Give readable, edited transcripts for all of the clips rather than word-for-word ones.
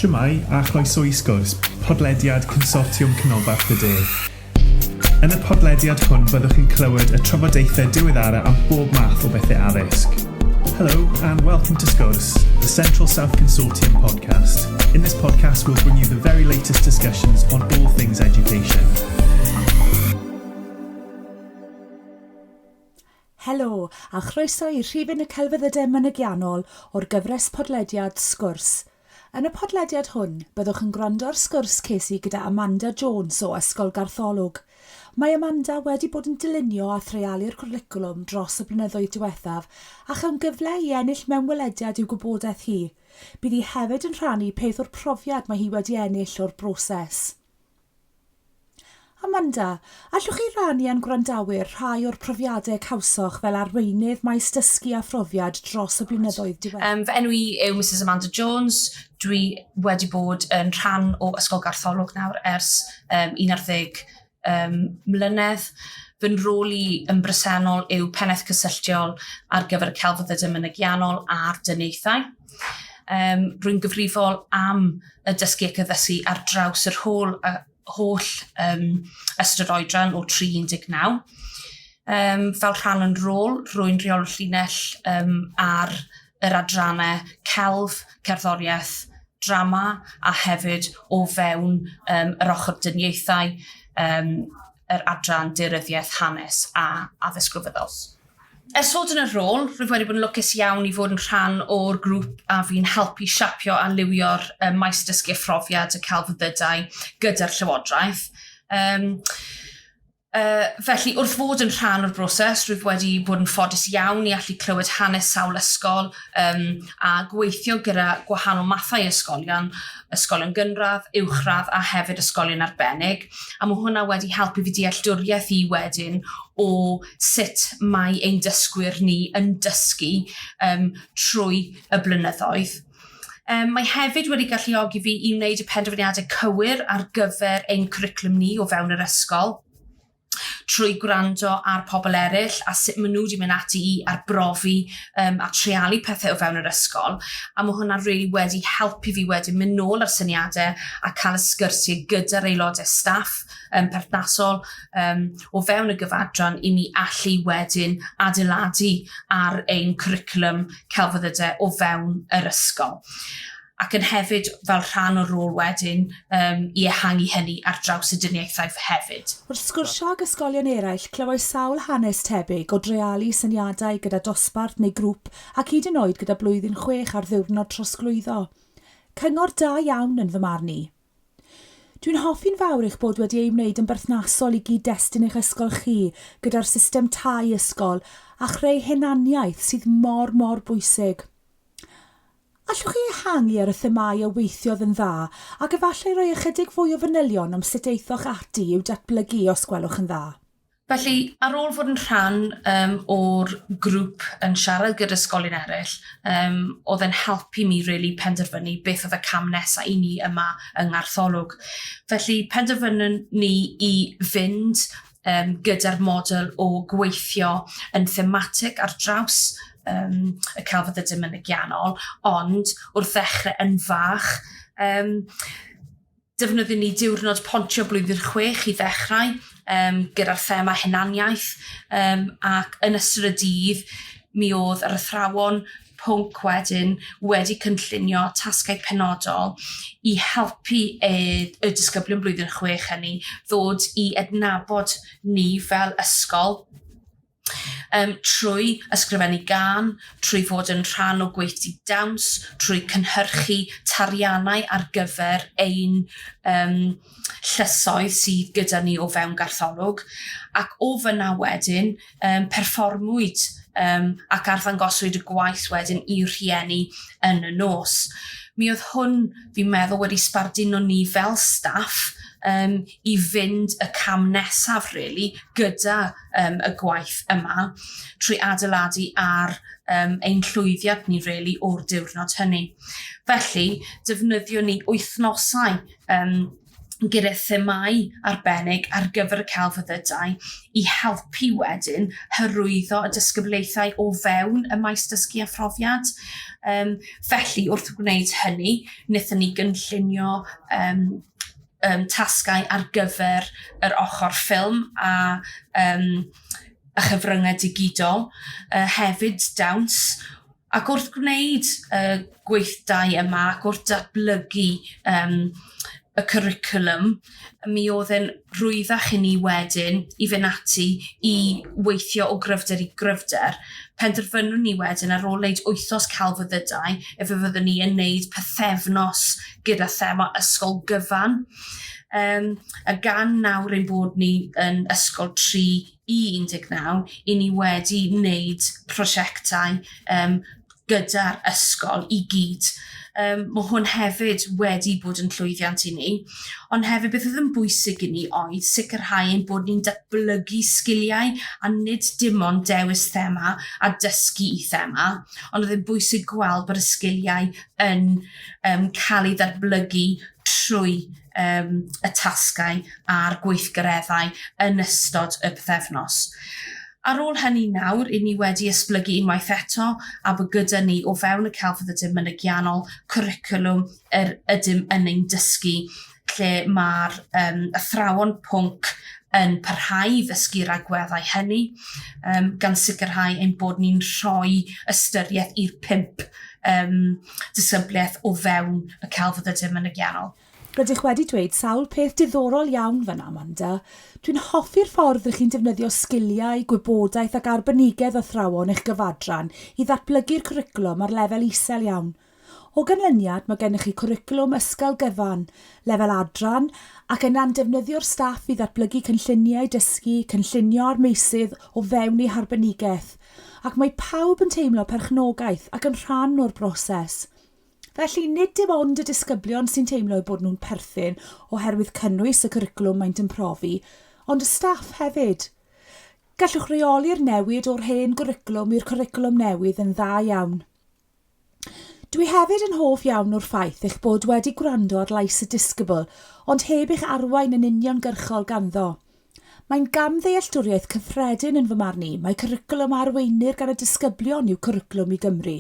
Shwmae, a chroeso i Sgwrs, podlediad Consortiwm Canolbarth y De. Yn y podlediad hwn byddwch chi'n clywed y trafodaethau diweddara am bob math o bethau addysg. Hello and welcome to Sgwrs, the Central South Consortium podcast. In this podcast we'll bring you the very latest discussions on all things education. Helo, a chroeso i rhifyn y Celfyddydau Mynegiannol o'r gyfres podlediad Sgwrs. Yn y podlediad hwn, byddwch yn gwrando ar sgwrs ces i gyda Amanda Jones o Ysgol Gartholwg. Mae Amanda wedi bod yn dylunio a threialu'r cwricwlwm dros y blynyddoedd diwethaf a chawn gyfle i ennill mewnwelediad i'w gwybodaeth hi. Bydd hi hefyd yn rhannu peth o'r profiad mae hi wedi ennill o'r broses. Amanda, allwch chi rannu â'n gwrandawyr rhai o'r profiadau cawsoch fel arweinydd maes dysgu a phrofiad dros y blynyddoedd diwethaf? Um, fy enw i yw Mrs Amanda Jones. Dwi wedi bod yn rhan o Ysgol Gartholwg nawr ers um, 11 um, mlynedd. Fy rôl i yn bresennol yw pennaeth cysylltiol ar gyfer y celfyddydau mynegiannol a'r dyniaethau. Um, rwy'n gyfrifol am y dysgu ac addysgu ar draws yr holl, holl um, ystod oedran o 3-19. Um, fel rhan o'n rôl, rwy'n rheolwr llinell um, ar yr adrannau celf, cerddoriaeth, drama a hefyd o fewn um, yr ochr dyniaethau, um, yr adran daearyddiaeth, hanes a addysg grefyddol. Ers fod yn y rôl, rwyf wedi bod yn lwcus iawn i fod yn rhan o'r grŵp a fi'n helpu siapio a liwio'r um, maes dysgu a phrofiad y celfyddydau gyda'r Llywodraeth. Um, felly, wrth fod yn rhan o'r broses, rwyf wedi bod yn ffodus iawn i allu clywed hanes sawl ysgol um, a gweithio gyda gwahanol mathau ysgolion, ysgolion gynradd, uwchradd a hefyd ysgolion arbennig. A mae hwnna wedi helpu fi dealltwriaeth i wedyn o sut mae ein dysgwyr ni yn dysgu um, trwy y blynyddoedd. Um, mae hefyd wedi galluogi fi i wneud y penderfyniadau cywir ar gyfer ein cwricwlwm ni o fewn yr ysgol trwy gwrando ar pobl eraill a sut maen nhw wedi mynd ati i arbrofi um, a treialu pethau o fewn yr ysgol. A mae hwnna really wedi helpu fi wedyn mynd nôl ar syniadau a cael y sgyrsiau gyda'r aelodau staff um, perthnasol um, o fewn y gyfadran i mi allu wedyn adeiladu ar ein cwricwlwm celfyddydau o fewn yr ysgol. Ac yn hefyd fel rhan o'r rôl wedyn um, i ehangu hynny ar draws y dyniaethau hefyd. Wrth sgwrsio ag ysgolion eraill, clywais sawl hanes tebyg o dreialu syniadau gyda dosbarth neu grŵp ac hyd yn oed gyda blwyddyn chwech ar ddiwrnod trosglwyddo. Cyngor da iawn yn fy marn i. Dwi'n hoffi'n fawr eich bod wedi ei wneud yn berthnasol i gyd-destun eich ysgol chi gyda'r system tai ysgol a chreu hunaniaeth sydd mor, mor bwysig. Allwch chi ehangu ar y themâu a weithiodd yn dda ac efallai roi ychydig fwy o fanylion am sut aethoch ati i'w datblygu os gwelwch yn dda? Felly, ar ôl fod yn rhan um, o'r grŵp yn siarad gyda ysgolion eraill, um, oedd e'n helpu mi really penderfynu beth oedd y cam nesaf i ni yma yng Nghartholwg. Felly, penderfynon ni i fynd um, gyda'r model o gweithio yn thematig ar draws um, y celfyddydau mynegiannol, ond wrth ddechrau yn fach, um, defnyddiwn ni diwrnod pontio blwyddyn chwech i ddechrau um, gyda'r thema hunaniaeth um, ac yn ystod y dydd mi oedd yr athrawon pwnc wedyn wedi cynllunio tasgau penodol i helpu e, y disgyblion blwyddyn chwech hynny ddod i adnabod ni fel ysgol um, trwy ysgrifennu gan, trwy fod yn rhan o gweithdy dawns, trwy cynhyrchu tariannau ar gyfer ein um, llysoedd sydd gyda ni o fewn Gartholwg. Ac o fyna wedyn, um, perfformwyd um, ac arddangoswyd y gwaith wedyn i'r rhieni yn y nos. Mi oedd hwn, fi'n meddwl, wedi sbarduno ni fel staff um, i fynd y cam nesaf, really, gyda um, y gwaith yma, trwy adeiladu ar um, ein llwyddiant ni, really, o'r diwrnod hynny. Felly, defnyddio ni wythnosau um, gyda themâu arbennig ar gyfer y celfyddydau i helpu wedyn hyrwyddo y disgyblaethau o fewn y maes dysgu a phrofiad. Um, felly, wrth gwneud hynny, wnaethon ni gynllunio um, um, tasgau ar gyfer yr ochr ffilm a um, y chyfryngau digidol, uh, hefyd dawns, Ac wrth gwneud y gweithdai yma ac wrth datblygu um, y cwricwlwm, mi oedd e'n rhwyddach i ni wedyn i fynd ati i weithio o gryfder i gryfder. Penderfynwn ni wedyn ar ôl wneud wythnos celfyddydau, efe fyddwn ni yn wneud pythefnos gyda thema ysgol gyfan. Um, a gan nawr ein bod ni yn ysgol 3 i 19, i ni wedi wneud prosiectau um, gyda'r ysgol i gyd. Um, mae hwn hefyd wedi bod yn llwyddiant i ni, ond hefyd beth oedd yn bwysig i ni oedd sicrhau ein bod ni'n datblygu sgiliau a nid dim ond dewis thema a dysgu i thema, ond oedd yn bwysig gweld bod y sgiliau yn um, cael ei ddatblygu trwy um, y tasgau a'r gweithgareddau yn ystod y pythefnos. Ar ôl hynny nawr, i ni wedi esblygu unwaith eto a bod gyda ni o fewn y celfyddydau mynegiannol cwricwlwm yr ydym yn ein dysgu lle mae'r um, athrawon pwnc yn parhau i ddysgu'r agweddau hynny, um, gan sicrhau ein bod ni'n rhoi ystyriaeth i'r pump um, disgybliaeth o fewn y celfyddydau mynegiannol. Rydych wedi dweud sawl peth diddorol iawn fyna, Amanda. Dwi'n hoffi'r ffordd rydych chi'n defnyddio sgiliau, gwybodaeth ac arbenigedd athrawon eich gyfadran i ddatblygu'r cwricwlwm ar lefel isel iawn. O ganlyniad, mae gennych chi cwricwlwm ysgol gyfan, lefel adran, ac yna'n defnyddio'r staff i ddatblygu cynlluniau dysgu, cynllunio ar meysydd o fewn eu harbenigedd. Ac mae pawb yn teimlo perchnogaeth ac yn rhan o'r broses. Felly, nid dim ond y disgyblion sy'n teimlo eu bod nhw'n perthyn oherwydd cynnwys y cwricwlwm maent yn profi, ond y staff hefyd. Gallwch reoli'r newid o'r hen gwricwlwm i'r cwricwlwm newydd yn dda iawn. Dwi hefyd yn hoff iawn o'r ffaith eich bod wedi gwrando ar lais y disgybl, ond heb eich arwain yn uniongyrchol ganddo. Mae'n gamddealltwriaeth cyffredin yn fy marn i, mae cwricwlwm a arweinir gan y disgyblion yw Cwricwlwm i Gymru.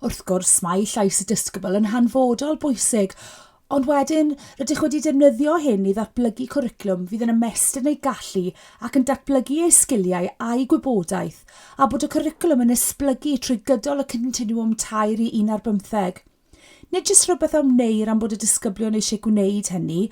Wrth gwrs, mae llais y disgybl yn hanfodol bwysig, ond wedyn rydych wedi defnyddio hyn i ddatblygu cwricwlwm fydd yn ymestyn eu gallu ac yn datblygu eu sgiliau a'u gwybodaeth, a bod y cwricwlwm yn esblygu trwy gydol y continwwm tair i un ar bymtheg. Nid jyst rhywbeth a wneir am bod y disgyblion eisiau gwneud hynny,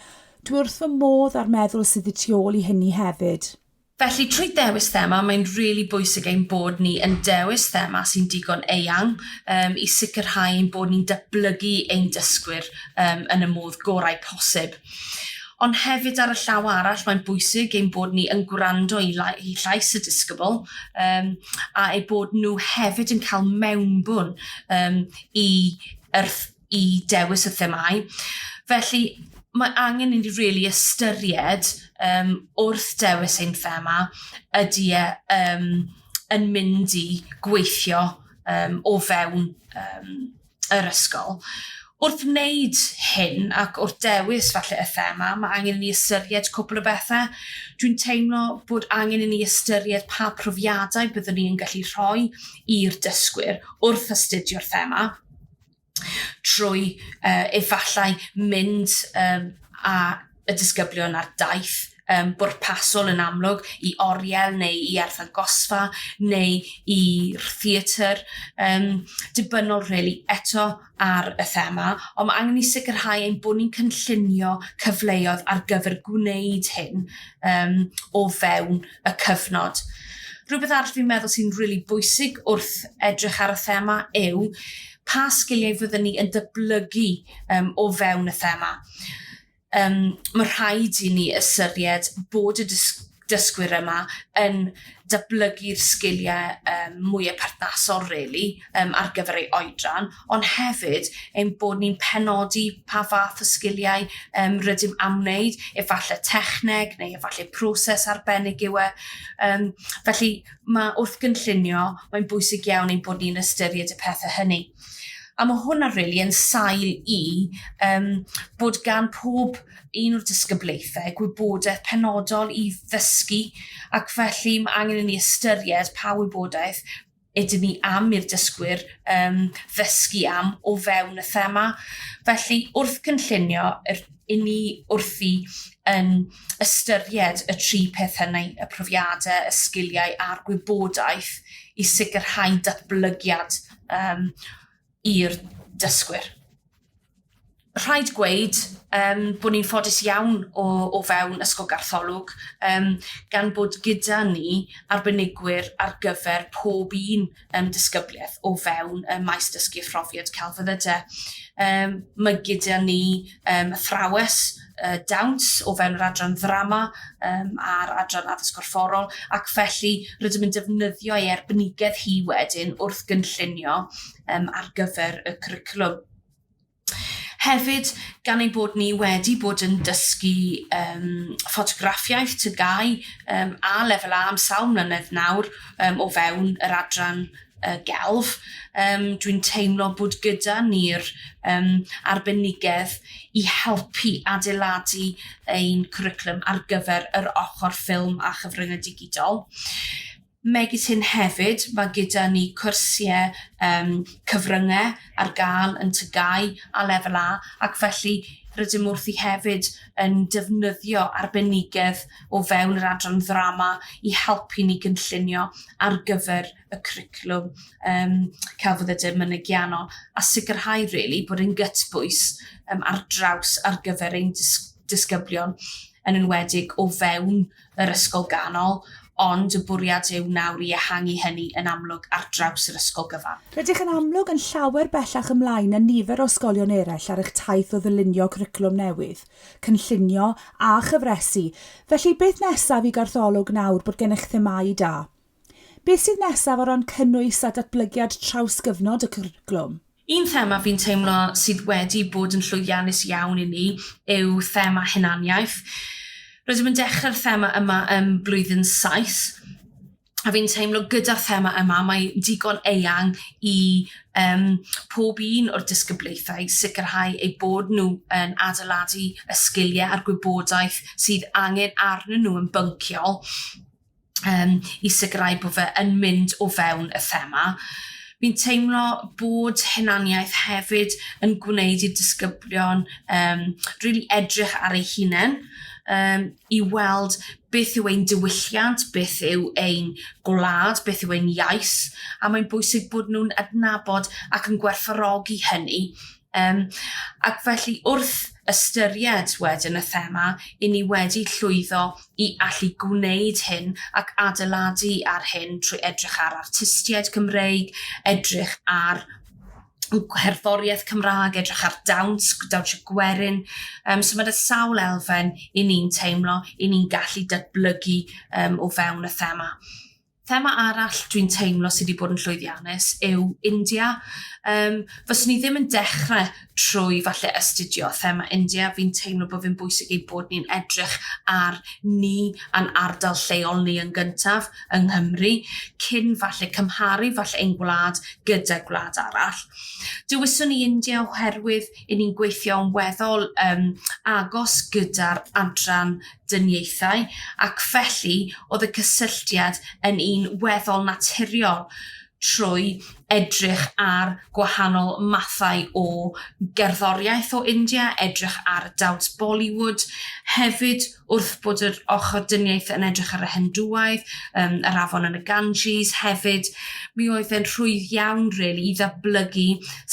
dwi wrth fy modd â'r meddwl sydd y tu ôl i hynny hefyd. Felly, trwy dewis thema, mae'n rili bwysig ein bod ni yn dewis thema sy'n digon eang um, i sicrhau ein bod ni'n datblygu ein dysgwyr um, yn y modd gorau posib. Ond hefyd ar y llaw arall, mae'n bwysig ein bod ni yn gwrando i, la i llais y disgybl um, a eu bod nhw hefyd yn cael mewnbwn um, i, yr, i dewis y themâu. Felly, mae angen i ni really ystyried um, wrth dewis ein thema ydy e um, yn mynd i gweithio um, o fewn um, yr ysgol. Wrth wneud hyn ac wrth dewis falle y thema, mae angen i ni ystyried cwpl o bethau. Dwi'n teimlo bod angen i ni ystyried pa profiadau byddwn ni yn gallu rhoi i'r dysgwyr wrth astudio'r thema trwy uh, efallai mynd um, a y disgyblion ar daith um, bwrpasol yn amlwg i oriel neu i arddangosfa neu i'r theatr, um, dibynnol really eto ar y thema, ond mae angen i sicrhau ein bod ni'n cynllunio cyfleoedd ar gyfer gwneud hyn um, o fewn y cyfnod. Rhywbeth arall fi'n meddwl sy'n rili really bwysig wrth edrych ar y thema yw pa sgiliau fyddwn ni yn datblygu um, o fewn y thema. Um, mae rhaid i ni ystyried bod y dysgwyr yma yn datblygu'r sgiliau um, mwyaf perthnasol, really, um, ar gyfer ei oedran, ond hefyd ein bod ni'n penodi pa fath o sgiliau um, rydym am wneud, efallai techneg neu efallai proses arbennig yw e. Um, felly mae wrth gynllunio, mae'n bwysig iawn ein bod ni'n ystyried y pethau hynny. A mae hwnna really yn sail i um, bod gan pob un o'r disgyblaethau gwybodaeth penodol i ddysgu ac felly mae angen i ni ystyried pa wybodaeth ydyn ni am i'r dysgwyr um, ddysgu am o fewn y thema. Felly, wrth cynllunio, yr, i ni wrthi yn ystyried y tri peth hynny, y profiadau, y sgiliau a'r gwybodaeth i sicrhau datblygiad um, i'r dysgwyr. Rhaid gweud um, bod ni'n ffodus iawn o, o fewn Ysgol Gartholwg, um, gan bod gyda ni arbenigwyr ar gyfer pob un um, disgybliaeth o fewn y maes dysgu a phrofiad celfyddydau. Um, mae gyda ni um, athrawes uh, dawns o fewn yr adran ddrama um, a'r adran addysg gorfforol, ac felly rydym yn defnyddio ei arbenigedd hi wedyn wrth gynllunio um, ar gyfer y cwricwlwm. Hefyd, gan ein bod ni wedi bod yn dysgu um, ffotograffiaeth TGAU um, a lefel A am sawl mlynedd nawr um, o fewn yr adran uh, gelf, um, dwi'n teimlo bod gyda ni'r um, arbenigedd i helpu adeiladu ein cwricwlwm ar gyfer yr ochr ffilm a chyfryngau digidol. Megis hyn hefyd, mae gyda ni cwrsiau um, cyfryngau ar gael yn TGAU a Lefel A, ac felly rydym wrthi hefyd yn defnyddio arbenigedd o fewn yr adran ddrama i helpu ni gynllunio ar gyfer y cwricwlwm um, celfyddydau mynegiannol a sicrhau really, bod yn gytbwys um, ar draws ar gyfer ein disgyblion yn enwedig o fewn yr ysgol ganol, ond y bwriad yw nawr i ehangu hynny yn amlwg ar draws yr ysgol gyfan. Rydych yn amlwg yn llawer bellach ymlaen na nifer o ysgolion eraill ar eich taith o ddylunio cwricwlwm newydd, cynllunio a chyfresu, felly beth nesaf i Gartholwg nawr bod gennych themâu da? Beth sydd nesaf o ran cynnwys a datblygiad trawsgyfnod y cwricwlwm? Un thema fi'n teimlo sydd wedi bod yn llwyddiannus iawn i ni yw thema hunaniaeth. Rydym yn dechrau'r thema yma ym blwyddyn 7, a fi'n teimlo gyda'r thema yma mae digon eang i um, pob un o'r disgyblaethau sicrhau eu bod nhw yn adeiladu y sgiliau a'r gwybodaeth sydd angen arnyn nhw yn bynciol um, i sicrhau bod fe yn mynd o fewn y thema. Fi'n teimlo bod hunaniaeth hefyd yn gwneud i'r disgyblion um, really edrych ar eu hunain um, i weld beth yw ein diwylliant, beth yw ein gwlad, beth yw ein iaith, a mae'n bwysig bod nhw'n adnabod ac yn gwerthfawrogi hynny. Um, ac felly wrth ystyried wedyn y thema, i ni wedi llwyddo i allu gwneud hyn ac adeiladu ar hyn trwy edrych ar artistiaid Cymreig, edrych ar cerddoriaeth Cymraeg, edrych ar dawns, dawnsio gwerin. Um, so mae 'na sawl elfen i ni'n teimlo, i ni'n gallu datblygu um, o fewn y thema. Thema arall dwi'n teimlo sydd wedi bod yn llwyddiannus yw India. Um, fyswn i ddim yn dechrau trwy falle astudio thema India. Fi'n teimlo bod fi'n bwysig ei bod ni'n edrych ar ni a'n ardal lleol ni yn gyntaf yng Nghymru, cyn falle cymharu falle ein gwlad gyda gwlad arall. Dewiswn i India oherwydd i ni'n gweithio'n weddol um, agos gyda'r adran dyniaethau, ac felly oedd y cysylltiad yn un weddol naturiol trwy edrych ar gwahanol mathau o gerddoriaeth o India, edrych ar dawns Bollywood, hefyd wrth bod yr ochr dyniaeth yn edrych ar y Hindŵaidd, um, yr afon yn y Ganges hefyd, mi oedd e'n rhwydd iawn really, i ddatblygu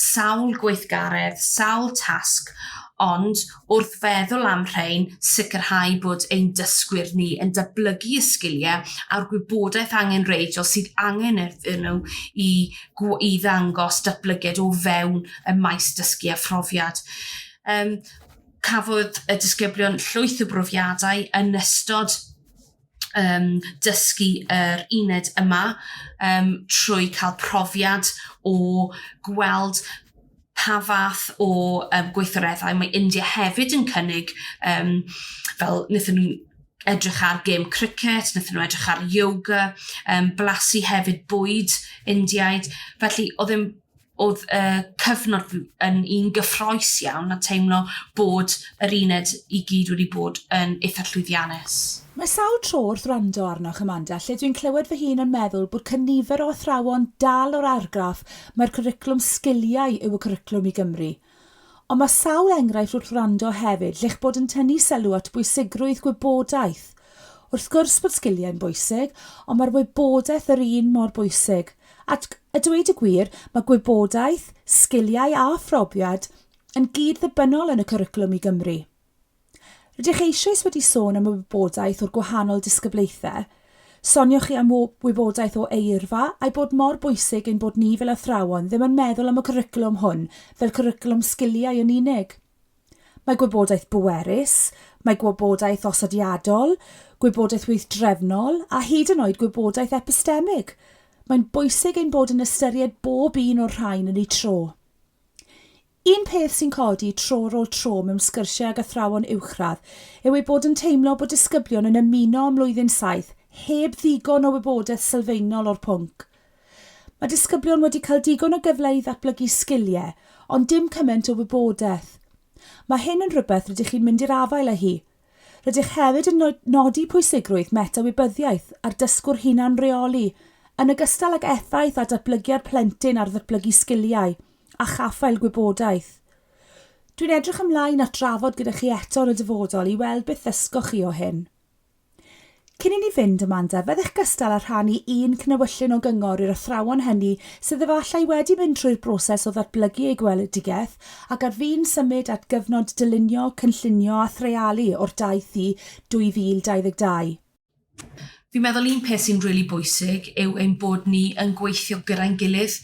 sawl gweithgaredd, sawl tasg, ond wrth feddwl am rhain, sicrhau bod ein dysgwyr ni yn datblygu y sgiliau a'r gwybodaeth angenrheidiol sydd angen iddyn nhw i, i ddangos datblygiad o fewn y maes dysgu a phrofiad. Um, cafodd y disgyblion llwyth o brofiadau yn ystod um, dysgu yr uned yma um, trwy cael profiad o gweld pa fath o um, gweithgareddau mae India hefyd yn cynnig, um, fel wnaethon nhw edrych ar gêm cricket, wnaethon nhw edrych ar yoga, um, blasu hefyd bwyd Indiaid. Felly oedd e'n Oedd y cyfnod yn un gyffroes iawn a teimlo bod yr uned i gyd wedi bod yn eitha llwyddiannus. Mae sawl tro wrth wrando arnoch, Amanda, lle dwi'n clywed fy hun yn meddwl bod cynifer o athrawon dal o'r argraff mai'r cwricwlwm sgiliau yw y cwricwlwm i Gymru. Ond mae sawl enghraifft wrth wrando hefyd lle'ch bod yn tynnu sylw at bwysigrwydd gwybodaeth. Wrth gwrs bod sgiliau'n bwysig, ond mae'r wybodaeth yr un mor bwysig. A a dweud y gwir, mae gwybodaeth, sgiliau a phrofiad yn gyd-ddibynnol yn y cwricwlwm i Gymru. Rydych eisoes wedi sôn am y wybodaeth o'r gwahanol disgyblaethau. Sonioch chi am wybodaeth o eirfa, a'i bod mor bwysig ein bod ni fel athrawon ddim yn meddwl am y cwricwlwm hwn fel cwricwlwm sgiliau yn unig. Mae gwybodaeth bwerus, mae gwybodaeth osodiadol, gwybodaeth weithdrefnol a hyd yn oed gwybodaeth epistemig. Mae'n bwysig ein bod yn ystyried bob un o'r rhain yn eu tro. Un peth sy'n codi tro ar ôl tro mewn sgyrsiau ag athrawon uwchradd yw eu bod yn teimlo bod disgyblion yn ymuno ym mlwyddyn saith heb ddigon o wybodaeth sylfaenol o'r pwnc. Mae disgyblion wedi cael digon o gyfle i ddatblygu sgiliau, ond dim cymaint o wybodaeth. Mae hyn yn rhywbeth rydych chi'n mynd i'r afael â hi. Rydych hefyd yn nodi pwysigrwydd meta-wybyddiaeth a'r dysgwr hunan-reoli, yn ogystal ag effaith a datblygiad plentyn ar ddatblygu sgiliau a chaffael gwybodaeth. Dwi'n edrych ymlaen at drafod gyda chi eto yn y dyfodol i weld beth ddysgoch chi o hyn. Cyn i ni fynd, Amanda, fyddech gystal â rhannu un cnewyllyn o gyngor i'r athrawon hynny sydd efallai wedi mynd trwy'r broses o ddatblygu eu gweledigaeth ac ar fin symud at gyfnod dylunio, cynllunio a threialu o'r daith i 2022? Fi'n meddwl un peth sy'n rili bwysig yw ein bod ni yn gweithio gyda'n gilydd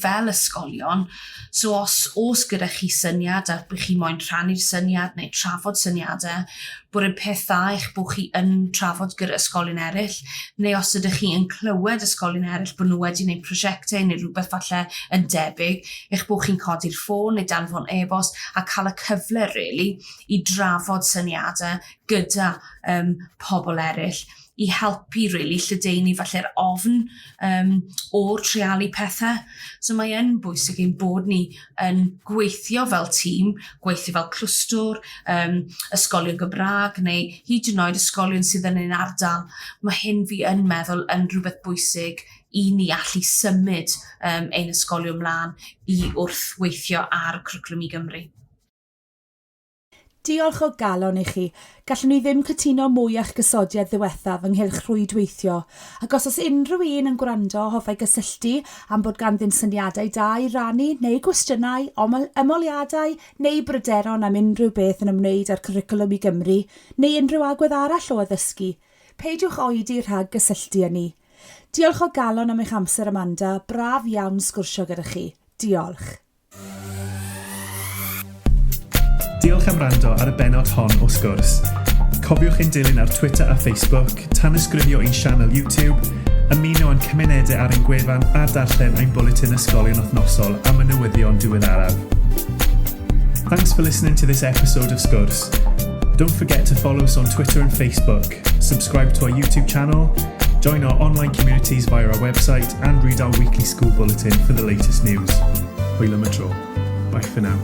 fel ysgolion. So os oes gyda chi syniad a bych chi moyn rhannu'r syniad neu trafod syniadau, bod yn peth dda eich bod chi yn trafod gyda ysgolion eraill, neu os ydych chi yn clywed ysgolion eraill bod nhw wedi gwneud prosiectau neu rhywbeth falle yn debyg, eich bod chi'n codi'r ffôn neu danfon e-bost a cael y cyfle really i drafod syniadau gyda pobl eraill i helpu really lledaenu falle'r ofn o'r treialu pethau. So mae yn bwysig ein bod ni yn gweithio fel tîm, gweithio fel clwstwr, ysgolion Gymraeg neu hyd yn oed ysgolion sydd yn ein ardal. Mae hyn fi yn meddwl yn rhywbeth bwysig i ni allu symud ein ysgolion mlaen i wrth weithio ar y Cwricwlwm i Gymru. Diolch o galon i chi. Gallwn ni ddim cytuno mwy â'ch gosodiad ddiwethaf ynghylch rhwydweithio, ac os oes unrhyw un yn gwrando hoffai gysylltu am bod ganddyn syniadau da i rannu neu gwestiynau, ymholiadau neu bryderon am unrhyw beth yn ymwneud â'r Cwricwlwm i Gymru neu unrhyw agwedd arall o addysgu, peidiwch oedi rhag gysylltu â ni. Diolch o galon am eich amser Amanda, braf iawn sgwrsio gyda chi. Diolch. Diolch am wrando ar y bennod hon o Sgwrs. Cofiwch ein dilyn ar Twitter a Facebook, tanysgrifio i'n sianel YouTube, ymuno â'n cymunedau ar ein gwefan a darllen ein bwletin ysgolion wythnosol am y newyddion diweddaraf. Thanks for listening to this episode of Sgwrs. Don't forget to follow us on Twitter and Facebook, subscribe to our YouTube channel, join our online communities via our website and read our weekly school bulletin for the latest news. Hwyl am y tro. Bye for now.